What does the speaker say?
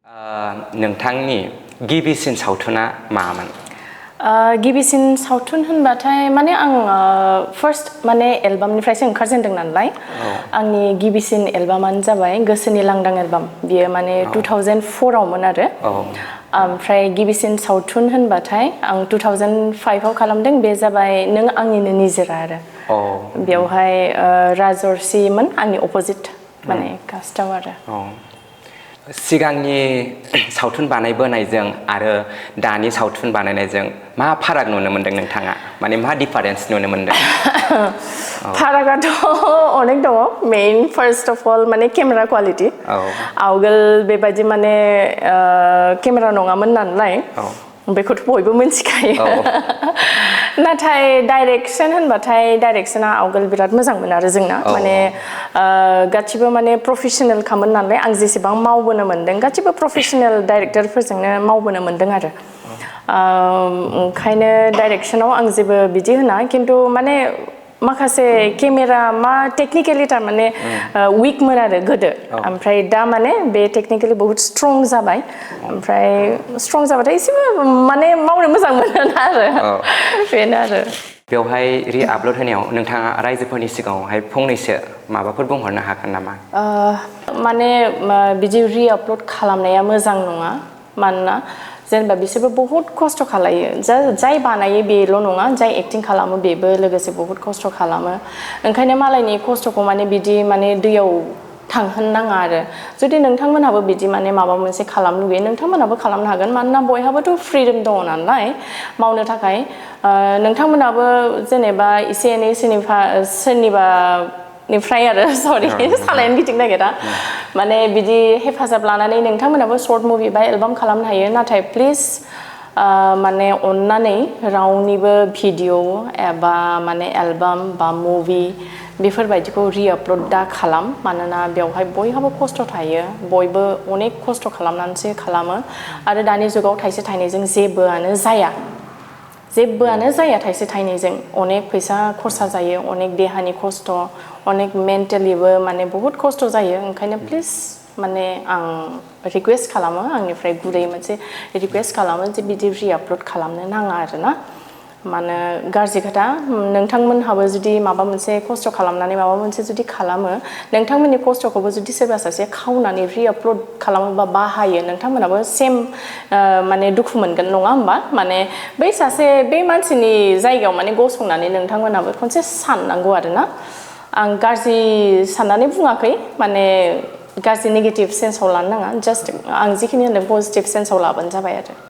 नोंथांनि गिबिसिन सावथुना मामोन? गिबिसिन सावथुन होनबाथाय माने आं फार्स्ट माने एलबामनिफ्रायसो ओंखारजेनदों नालाय आंनि गिबिसिन एलबामानो जाबाय गोसोनि लांदां एलबाम बियो माने 2004आवमोन आरो ओमफ्राय गिबिसिन सावथुन होनबाथाय आं 2005आव खालामदों बे जाबाय नों आंनिनो निजोरा आरो बेवहाय राजर्षिमोन आंनि अपोजिट माने कास्टआव आरो सिगांनि सावथुन बानायबोनायजों आरो दानि सावथुन बानायनायजों मा फाराग नुनो मोनदों नोंथाङा माने मा डिफारेन्स नुनो मोनदों? फारागाथ' अनेक दङ मेइन फार्स्ट अफ अल माने केमेरा क्वालिटि आवगोल बेबायदि माने केमेरा नङामोन नालाय बेखौथ' बयबो मिन्थिखायो नाथाय डाइरेक्सन होनबाथाय डाइरेक्सना आवगोल बिराद मोजांमोन आरो जोंना माने गासिबो माने प्रफेशनेल खामोन नालाय आं जेसेबां मावबोनो मोनदों गासिबो प्रफेशनेल डाइरेक्टरफोरजोंनो मावबोनो मोनदों आरो ओंखायनो डाइरेक्सनाव आं जेबो बिदि होना खिन्थु माने माखासे केमेरा मा टेक्निकेलि थारमाने उइकमोन आरो गोदो ओमफ्राय दा माने बे टेक्निकेलि बहुत स्ट्रं जाबाय ओमफ्राय स्ट्रं जाबाथाय एसेबो माने मावनो मोजां मोनो आरो बेनो आरो बेवहाय रि-आपल'ड होनायाव नोंथाङा रायजोफोरनि सिगाङावहाय फंनैसो माबाफोर बुंहरनो हागोन नामा? माने बिदि रि-आपल'ड खालामनाया मोजां नङा मानोना जेनेबा बिसोरबो बहुत खस्थ' खालायो जाय बानायो बेल' नङा जाय एक्टिं खालामो बेबो लोगोसे बहुत खस्थ' खालामो ओंखायनो मालायनि खस्थ'खौ माने बिदि माने दैयाव थांहोनो नाङा आरो जुदि नोंथांमोनहाबो बिदि माने माबा मोनसे खालामनो लुगैयो नोंथांमोनहाबो खालामनो हागोन मानोना बयहाबोथ' फ्रिदम दङ नालाय मावनो थाखाय नोंथांमोनहाबो जेनेबा एसे एनै सोरनिबानिफ्राय आरो सरि सालायानो गिदिं नागिरा माने बिदि हेफाजाब लानानै नोंथांमोनहाबो सर्ट मुभि बा एलबाम खालामनो हायो नाथाय प्लिज माने अननानै रावनिबो भिडिअ एबा माने एलबाम बा मुभि बेफोरबायदिखौ रि-आपल'ड दा खालाम मानोना बेवहाय बयहाबो खस्थ' थायो बयबो अनेक खस्थ' खालामनानैसो खालामो आरो दानि जुगाव थाइसे थाइनैजों जेबोआनो जाया थाइसे थाइनैजों अनेक फैसा खरसा जायो अनेक देहानि खस्थ' अनेक मेन्टेलिबो माने बहुत खस्थ' जायो ओंखायनो प्लिज माने आं रिकुवेस्ट खालामो आंनिफ्राय गुरै मोनसे रिकुवेस्ट खालामो जे बिदि रि-आपल'ड खालामनो नाङा आरोना मानो गाज्रि खोथा नोंथांमोनहाबो जुदि माबा मोनसे खस्थ' खालामनानै माबा मोनसे जुदि खालामो नोंथांमोननि खस्थ'खौबो जुदि सोरबा सासे खावनानै रि-आपल'ड खालामोबा बाहायो नोंथांमोनहाबो सेम माने दुखु मोनगोन नङा होमबा माने बै मानसिनि जायगायाव माने गसंनानै नोंथांमोनहाबो खनसे साननांगौ आरोना आं गाज्रि साननानै बुङाखै माने गाज्रि नेगेटिभ सेन्सआव लानो नाङा जास्ट आं जिखिनि होनदों पजिटिभ सेन्सआव लाबानो जाबाय आरो